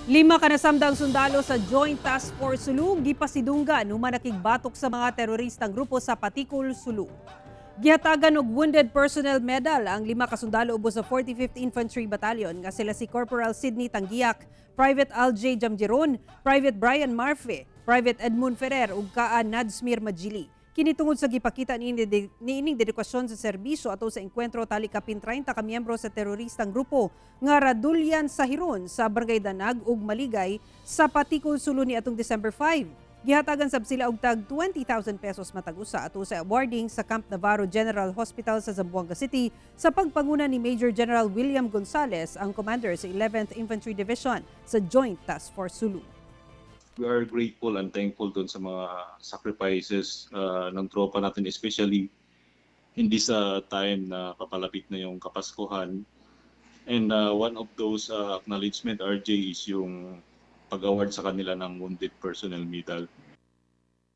Lima ka nasamdang sundalo sa Joint Task Force Sulu gipasidunggan human nakigbatok sa mga teroristang grupo sa Patikul, Sulu. Gihatagan og Wounded Personnel Medal ang lima ka sundalo ubos sa 45th Infantry Battalion nga sila si Corporal Sidney Tanggiak, Private Aljay Jamjiron, Private Brian Marfe, Private Edmund Ferrer ug Kaan Nadsmir Majili. Kini tungod sa gipakita niining dedikasyon sa serbisyo ato sa engkwentro tali kapin 30 ka miyembro sa teroristang grupo nga Radulyan sa Hiron sa Barangay Danag ug Maligay sa Patikul, Sulu ni atong December 5. Gihatagan sab sila og tag 20,000 pesos matag usa ato sa awarding sa Camp Navarro General Hospital sa Zamboanga City sa pagpanguna ni Major General William Gonzales, ang commander sa 11th Infantry Division sa Joint Task Force Sulu. We are grateful and thankful dun sa mga sacrifices ng tropa natin, especially hindi sa time na papalapit na yung Kapaskuhan. And one of those acknowledgement, RJ, is yung pag-award sa kanila ng Wounded Personnel Medal.